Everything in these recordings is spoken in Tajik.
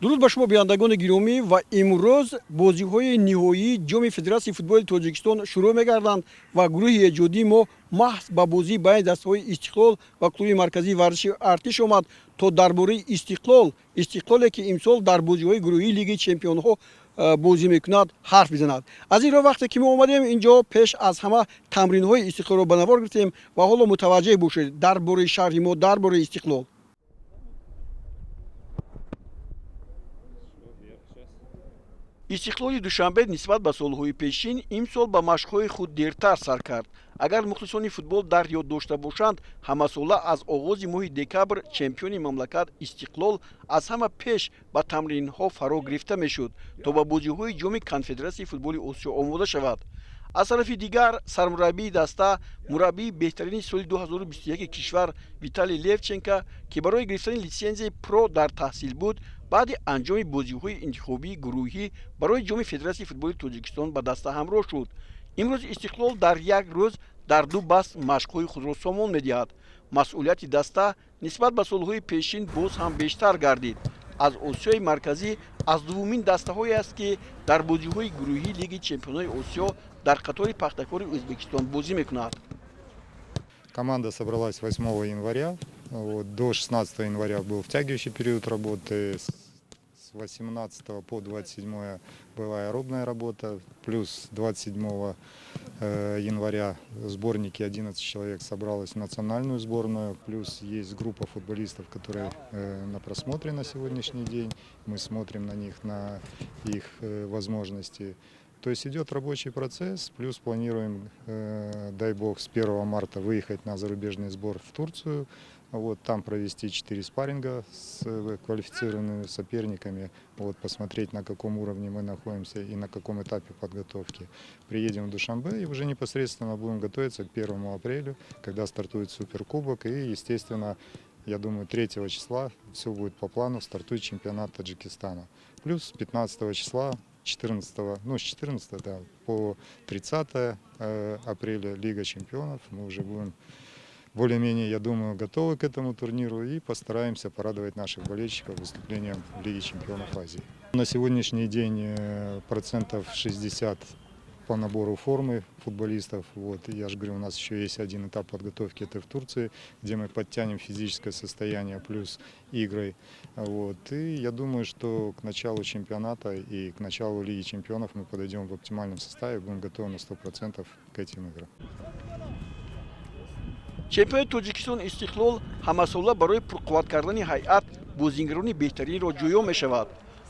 Дуруд ба шумо, бинандагони гиромӣ. Ва имрӯз бозиҳои ниҳоии Ҷоми Федератсияи футболи Тоҷикистон шурӯъ мегарданд ва гурӯҳи эҷодии мо маҳз ба бозии байни дастаҳои Истиқлол ва клуби марказии варзиши Артиш омад, то дар бораи Истиқлол, Истиқлоле ки имсол дар бозиҳои гурӯҳии Лигаи чемпионҳо бозӣ мекунад, ҳарф бизанад. Аз ин рӯ, вақте ки мо омадем инҷо, пеш аз ҳама тамринҳои Истиқлолро ба навор гирифтем ва ҳоло мутаваҷҷеҳ бошед дар бораи шарҳи мо дар бораи Истиқлол. Истиқлоли Душанбе нисбат ба солҳои пешин имсол ба машқҳои худ дертар сар кард. Агар мухлисони футбол дар ёд дошта бошанд, ҳамасола аз оғози моҳи декабр чемпиони мамлакат Истиқлол аз ҳама пеш ба тамринҳо фаро гирифта мешуд, то ба бозиҳои Ҷоми Конфедератсияи футболи Осиё омода шавад. Аз тарафи дигар, сармураббии даста, мураббии беҳтарини соли 2021 кишвар Виталий Левченко, ки барои гирифтани литсензияи про дар таҳсил буд, баъди анҷоми бозиҳои интихобии гурӯҳӣ барои Ҷоми Федератсияи футболи Тоҷикистон ба даста ҳамроҳ шуд. Имрӯз Истиқлол дар як рӯз дар ду баст машқҳои худро сомон медиҳад. Масъулияти даста нисбат ба солҳои пешин боз ҳам бештар гардид. Аз Осиёи Марказӣ аз дуввумин дастаҳое аст, ки дар бозиҳои гурӯҳии Лигаи чемпионҳои Осиё дар қатори Пахтакори Ӯзбекистон бозӣ мекунад. Команда собралась 8 января. Вот, до 16 января был втягивающий период работы. С 18 по 27 была аэробная работа. Плюс 27 января сборники, 11 человек собралось в национальную сборную. Плюс есть группа футболистов, которые на просмотре на сегодняшний день. Мы смотрим на них, на их возможности. То есть идет рабочий процесс, плюс планируем, дай бог, с 1 марта выехать на зарубежный сбор в Турцию, вот, там провести 4 спарринга с квалифицированными соперниками, вот, посмотреть, на каком уровне мы находимся и на каком этапе подготовки. Приедем в Душанбе и уже непосредственно будем готовиться к 1 апреля, когда стартует Суперкубок и, естественно, я думаю, 3 числа все будет по плану, стартует чемпионат Таджикистана. Плюс 15 числа, 14, ну, с 14, да, по 30 апреля Лига чемпионов. Мы уже будем более-менее, я думаю, готовы к этому турниру и постараемся порадовать наших болельщиков выступлением в Лиге чемпионов Азии. На сегодняшний день процентов 60 по набору формы футболистов. Вот. И я же говорю, у нас еще есть один этап подготовки, это в Турции, где мы подтянем физическое состояние плюс игры. Вот. И я думаю, что к началу чемпионата и к началу Лиги чемпионов мы подойдем в оптимальном составе, будем готовы на 100% к этим играм. Чемпиони Тоҷикистон Истиқлол ҳамасола барои пурқувват кардани ҳайат бозингарони беҳтаринро ҷӯё мешавад.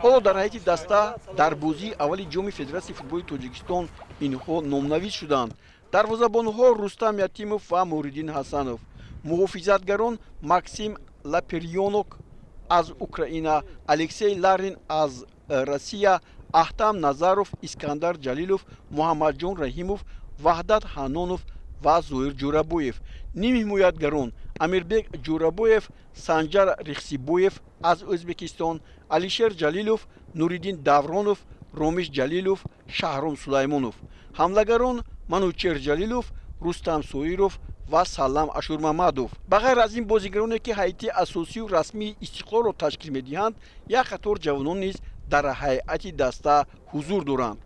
Ҳоло дар ҳайати даста дар бозии аввали Ҷоми Федератсияи футболи Тоҷикистон инҳо номнавис шуданд: дарвозабонҳо Рустам Ятимов ва Муҳриддин Ҳасанов, муҳофизатгарон Максим Лаперёнок аз Украина, Алексей Ларин аз Россия, Аҳтам Назаров, Искандар Ҷалилов, Муҳаммадҷон Раҳимов, Ваҳдат Ҳаннонов ва Зоир Ҷӯрабоев, нимҳимоятгарон Амирбек Ҷӯрабоев, Санҷар Рихсибоев аз Ӯзбекистон, Алишер Ҷалилов, Нуриддин Давронов, Ромиш Ҷалилов, Шаҳром Сулаймонов, ҳамлагарон Манучер Ҷалилов, Рустам Соиров ва Салам Ашурмамадов. Ба ғайр аз ин бозигароне, ки ҳайати асосию расмии Истиқлолро ташкил медиҳанд, як қатор ҷавонон низ дар ҳайати даста ҳузур доранд.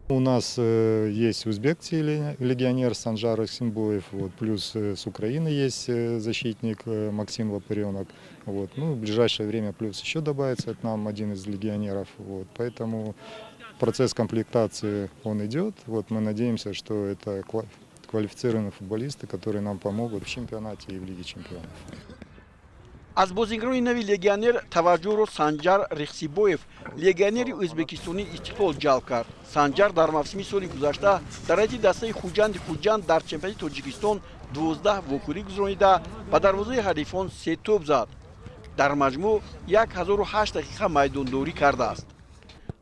У нас есть узбекский легионер Санжар Рахсимбоев, вот, плюс с Украины есть защитник Максим Лапаренок. Вот. Ну, в ближайшее время плюс еще добавится к нам один из легионеров. Вот. Поэтому процесс комплектации, он идет. Вот, мы надеемся, что это квалифицированные футболисты, которые нам помогут в чемпионате и в Лиге чемпионов. Аз бозигарони нави легионер таваҷҷӯҳро Санҷар Рихсибоев, легионери ӯзбекистонии Истиқлол, ҷалб кард. Санҷар дар мавсими соли гузашта дар ҳайати дастаи Хуҷанди Хуҷанд дар чемпионати Тоҷикистон 12 вохӯрӣ гузаронида, ба дарвозаи ҳарифон се тӯб зад. Дар маҷмӯъ 1008 дақиқа майдондорӣ кардааст.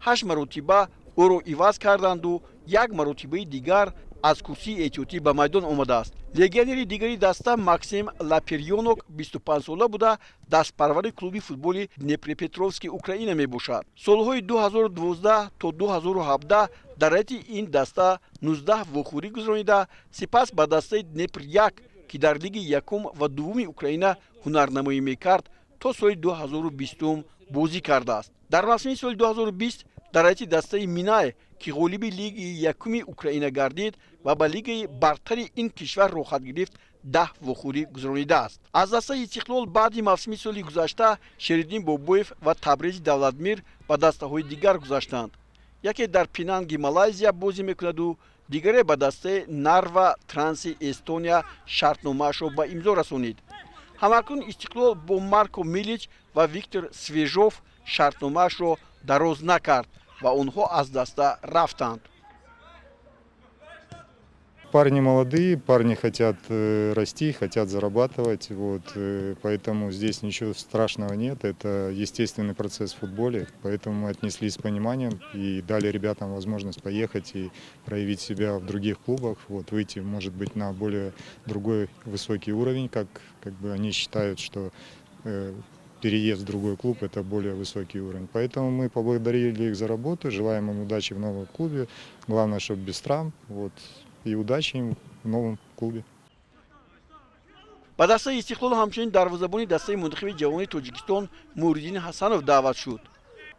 Ҳашт маротиба ӯро иваз карданду як маротибаи дигар аз курсии эҳтиётӣ ба майдон омадааст. Легионери дигари даста Максим Лаперёнок 25сола буда, дастпарвари клуби футболи Днепропетровски Украина мебошад. Солҳои 2012 то 2017 дар ҳайати ин даста 19 вохӯрӣ гузаронида, сипас ба дастаи Днепр 1, ки дар лиги якум ва дуввуми Украина ҳунарнамоӣ мекард, то соли 2020 Бозӣ кардааст. Дар мавсими соли 2020 дар ҳайати дастаи Минай, ки ғолиби Лигаи якуми Украина гардид ва ба лигаи бартари ин кишвар роҳхат гирифт, 10 вохӯрӣ гузаронидааст. Аз дастаи Истиқлол баъди мавсими соли гузашта Шериддин Бобоев ва Табрези Давлатмир ба дастаҳои дигар гузаштанд. Яке дар Пинанги Малайзия бозӣ мекунаду дигаре ба дастаи Нарва Транси Эстония шартномаашро ба имзо расонид. Ҳамакнун Истиқлол бо Марко Милич ва Виктор Свежов шартномаашро дароз накард ва онҳо аз даста рафтанд. Парни молодые, парни хотят расти, хотят зарабатывать, вот, поэтому здесь ничего страшного нет, это естественный процесс в футболе, поэтому мы отнеслись с пониманием и дали ребятам возможность поехать и проявить себя в других клубах, вот, выйти, может быть, на более другой высокий уровень, как бы они считают, что переезд в другой клуб – это более высокий уровень. Поэтому мы поблагодарили их за работу, желаем им удачи в новом клубе, главное, чтобы без травм, вот, и удачи им в новом клубе. Ба дастаи Истиқлол ҳамчунин дарвозабони дастаи мунтахаби ҷавони Тоҷикистон Муҳриддин Ҳасанов даъват шуд.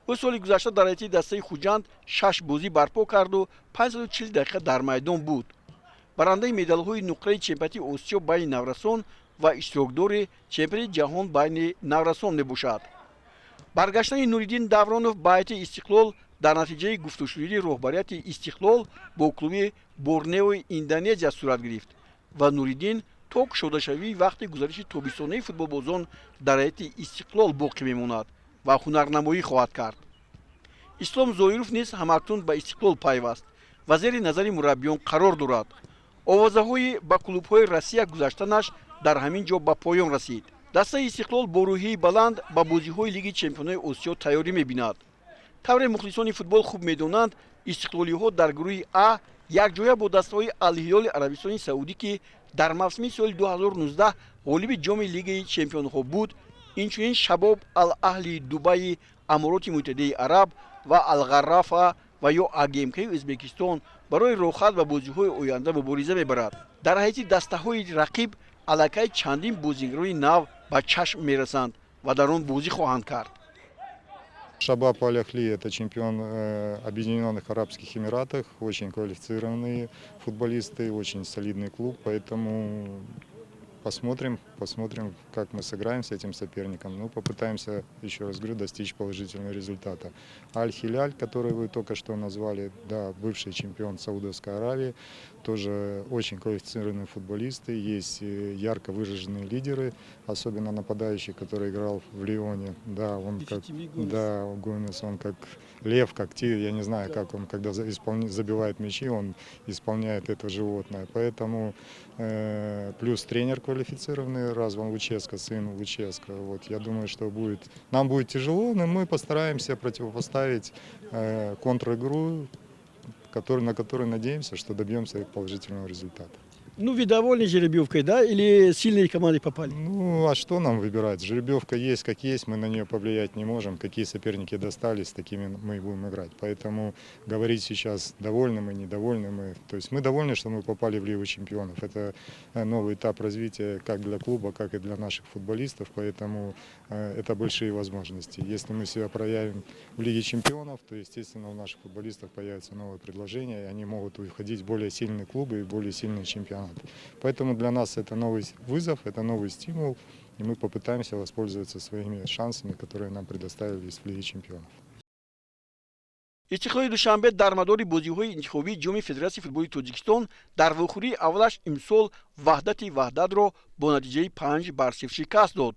Ӯ соли гузашта дар ҳайати дастаи Хуҷанд шаш бозӣ барпо карду 540 дақиқа дар майдон буд. Барандаи медалҳои нуқраи чемпионати Осиё байни наврасон ва иштирокдори чемпионати ҷаҳон байни наврасон мебошад. Баргаштани Нуриддин Давронов ба ҳайати Истиқлол дар натиҷаи гуфтушуниди роҳбарияти Истиқлол бо клуби Борнеои Индонезия сурат гирифт ва Нуриддин то кушодашавии вақти гузариши тобистонаи футболбозон дар ҳайати Истиқлол боқӣ мемонад ва ҳунарнамоӣ хоҳад кард. Ислом Зоиров низ ҳамакнун ба Истиқлол пайваст ва зери назари мураббиён қарор дорад. Овозаҳои ба клубҳои Россия гузаштанаш дар ҳамин ҷо ба поён расид. Дастаи Истиқлол бо рӯҳияи баланд ба бозиҳои Лиги чемпионои Осиё тайёрӣ мебинад. Тавре мухлисони футбол хуб медонанд, истиқлолиҳо дар гурӯҳи А якҷоя бо дастаҳои Алҳилоли Арабистони Саудӣ, ки дар мавсими соли 2019 ғолиби ҷоми Лигаи чемпионҳо буд, инчунин Шабоб Ал Аҳли Дубаи Амороти Муттаҳидаи Араб ва Алғаррафа ва ё АГМКи Ӯзбекистон барои роҳхат ба бозиҳои оянда мубориза мебарад. Дар ҳайати дастаҳои рақиб аллакай чандин бозигарони нав ба чашм мерасанд ва дар он бозӣ хоҳанд кард. Шабаб Аль-Ахли – это чемпион Объединенных Арабских Эмиратах, очень квалифицированные футболисты, очень солидный клуб, поэтому посмотрим, посмотрим, как мы сыграем с этим соперником. Ну, попытаемся, еще раз говорю, достичь положительного результата. Аль-Хиляль, который вы только что назвали, да, бывший чемпион Саудовской Аравии, тоже очень квалифицированные футболисты, есть ярко выраженные лидеры, особенно нападающий, который играл в Лионе. Да, он как, да, Гомес, он как лев, как тигр, я не знаю, как он, когда забивает мячи, он исполняет это животное. Поэтому плюс тренер квалифицированный, Разван Луческо, сын Луческо. Вот, я думаю, что нам будет тяжело, но мы постараемся противопоставить контр-игру, на которой надеемся, что добьемся положительного результата. Ну, вы довольны жеребьевкой, да? Или сильные команды попали? Ну, а что нам выбирать? Жеребьевка есть как есть, мы на нее повлиять не можем. Какие соперники достались, с такими мы и будем играть. Поэтому говорить сейчас, довольны мы, недовольны мы. То есть мы довольны, что мы попали в Лигу чемпионов. Это новый этап развития как для клуба, как и для наших футболистов. Поэтому это большие возможности. Если мы себя проявим в Лиге чемпионов, то, естественно, у наших футболистов появятся новые предложения, и они могут уходить в более сильные клубы и более сильные чемпионаты. Поэтому для нас это новый вызов, это новый стимул, и мы попытаемся воспользоваться своими шансами, которые нам предоставились в Лиге чемпионов. Истиқлоли Душанбе дар мадори бозиҳои интихобии Ҷоми Федератсияи футболи Тоҷикистон дар вохӯрии аввалаш имсол Ваҳдати Ваҳдатро бо натиҷаи 5-0 шикаст дод.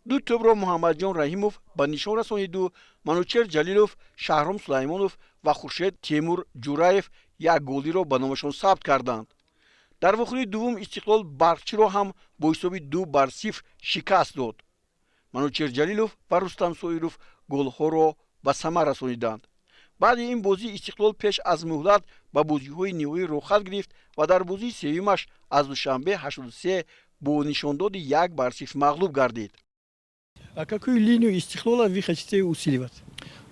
Ду тӯбро Муҳаммадҷон Раҳимов ба нишон расониду Манучер Ҷалилов, Шаҳром Сулаймонов ва Хуршед Темур Ҷураев як голиро ба номашон сабт карданд. Дар вохӯрии дуввум Истиқлол Барқчиро ҳам бо ҳисоби 2-0 шикаст дод. Манучер Ҷалилов ва Рустам Соиров голҳоро ба самар расониданд. Баъди ин бозӣ Истиқлол пеш аз муҳлат ба бозиҳои ниҳоӣ роҳхат гирифт ва дар бозии сеюмаш аз Душанбе 83 бо нишондоди 1-0 мағлуб гардид. А какую линию Истиқлола вы хотите усиливать?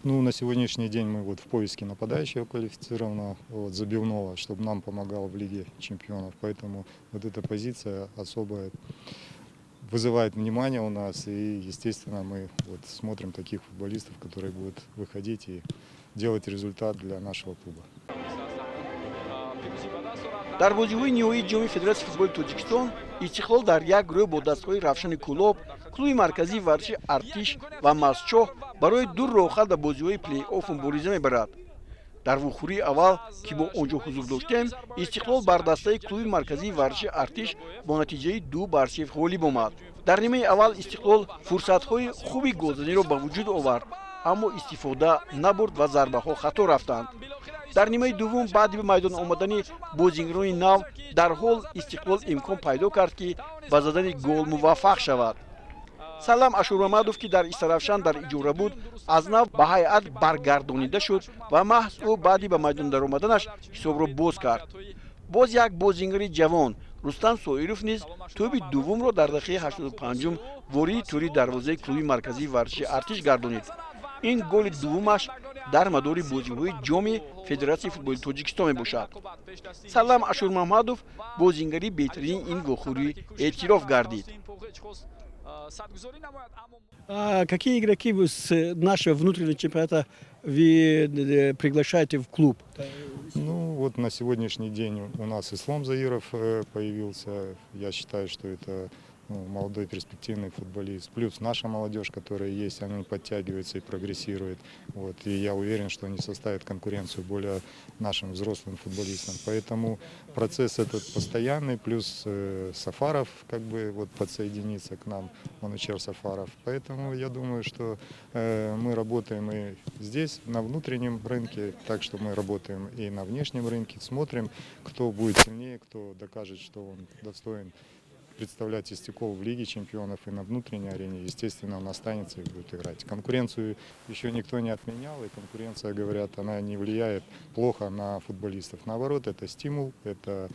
Ну, на сегодняшний день мы вот в поиске нападающего квалифицированного, вот, забивного, чтобы нам помогал в Лиге чемпионов. Поэтому вот эта позиция особая. вызывает внимание у нас. И, естественно, мы вот смотрим таких футболистов, которые будут выходить и делать результат для нашего клуба. Дар бозиҳои ниҳоии Ҷоми Федератсияи футболи Тоҷикистон Истиқлол дар як гурӯҳ бо дастаҳои Равшани Кӯлоб, клуби марказии варзиши Артиш ва Мастчоҳ барои ду роҳхат ба бозиҳои плей-офф мубориза мебарад. Дар вухӯрии аввал, ки мо он ҷо ҳузур доштем, Истиқлол бар дастаи клуби марказии варзиши Артиш бо натиҷаи 2-0 ғолиб омад. Дар нимаи аввал Истиқлол фурсатҳои хуби голзаниро ба вуҷуд овард, аммо истифода набурд ва зарбаҳо хато рафтанд. Дар нимаи дуввум, баъди ба майдон омадани бозингарони нав, дарҳол Истиқлол имкон пайдо кард, ки ба задани гол муваффақ шавад. Салам Ашурмамадов, ки дар Истаравшан дар иҷора буд, аз нав ба ҳайат баргардонида шуд ва маҳз ӯ баъди ба майдон даромаданаш ҳисобро боз кард. Боз як бозингари ҷавон, Рустам Соиров, низ тӯби дуввумро дар дақиқаи 85-ум вориди тӯри дарвозаи клуби марказии варзиши Артиш гардонид. Ин голи дуввумаш дар мадори бозиҳои Ҷоми Федератсияи футболи Тоҷикистон мебошад. Салам Ашурмамадов бозингари беҳтарини ин вохӯрӣ эътироф гардид. А какие игроки вы с нашего внутреннего чемпионата вы приглашаете в клуб? Ну, вот на сегодняшний день у нас Ислом Заиров появился. Я считаю, что это, ну, молодой перспективный футболист. Плюс наша молодежь, которая есть, она подтягивается и прогрессирует. Вот. И я уверен, что они составят конкуренцию более нашим взрослым футболистам. Поэтому процесс этот постоянный. Плюс Сафаров как бы вот подсоединится к нам, Манучер Сафаров. Поэтому я думаю, что мы работаем и здесь, на внутреннем рынке, так что мы работаем и на внешнем рынке, смотрим, кто будет сильнее, кто докажет, что он достоин представлять Истиклол в Лиге чемпионов и на внутренней арене, естественно, он останется и будет играть. Конкуренцию еще никто не отменял, и конкуренция, говорят, она не влияет плохо на футболистов. Наоборот, это стимул, это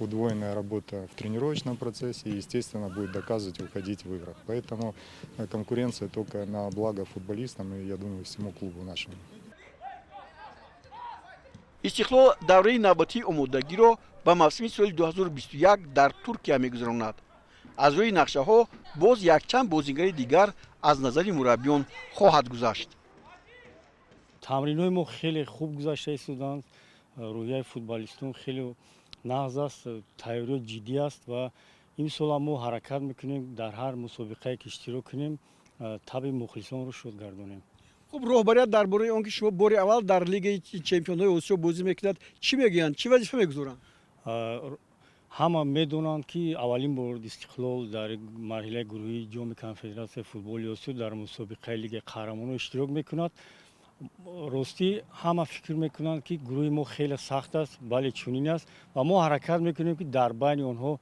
удвоенная работа в тренировочном процессе и, естественно, будет доказывать, выходить в играх. Поэтому конкуренция только на благо футболистам и, я думаю, всему клубу нашему. Истиқлол давраи навбатии омодагиро ба мавсими соли 2021 дар Туркия мегузаронад. Аз рӯи нақшаҳо боз якчанд бозингари дигар аз назари мураббиён хоҳад гузашт. Тамринҳои мо хеле хуб гузашта истоданд. Рӯҳияи футболистон хеле нағз аст, тайёриё ҷиддӣ аст ва имсолам мо ҳаракат мекунем, дар ҳар мусобиқае ки иштирок кунем, табъи мухлисонро шод гардонем. Хуб, роҳбарият дар бораи он ки шумо бори аввал дар Лигаи чемпионҳои Осиё бозӣ мекунад, чӣ мегӯянд, чӣ вазифа мегузоранд? Ҳама медонанд, ки аввалин бор Истиқлол дар марҳилаи гурӯҳии Ҷоми Конфедератсияи футболи Осиё дар мусобиқаи Лигаи қаҳрамонон иштирок мекунад. Ростӣ, ҳама фикр мекунанд, ки гурӯҳи мо хеле сахт аст. Бале, чунин аст ва мо ҳаракат мекунем, ки дар байни онҳо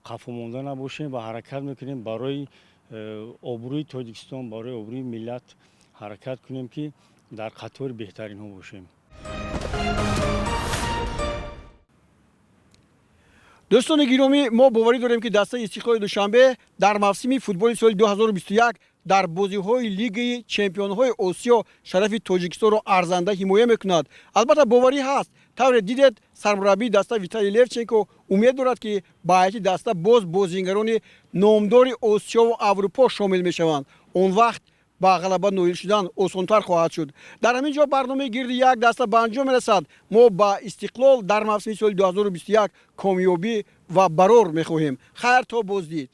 қафомонда набошем ва ҳаракат мекунем барои обрӯи Тоҷикистон, барои обрӯи миллат ҳаракат кунем, ки дар қатори беҳтаринҳо бошем. Дӯстони гиромӣ, мо боварӣ дорем, ки дастаи Истиқлоли Душанбе дар мавсими футболи соли 2021 дар бозиҳои Лигаи чемпионҳои Осиё шарафи Тоҷикистонро арзанда ҳимоя мекунад. Албатта, боварӣ ҳаст. Тавре дидед, сармураббии даста Виталий Левченко умед дорад, ки ба ҳайати даста боз бозингарони номдори Осиёву Аврупо шомил мешаванд. Он вақт ба ғалаба ноил шудан осонтар хоҳад шуд. Дар ҳамин ҷо барномаи «Гирди як даста» ба анҷом мерасад. Мо ба Истиқлол дар мавсими соли 2021 комёбӣ ва барор мехоҳем. Хайр, то боздид.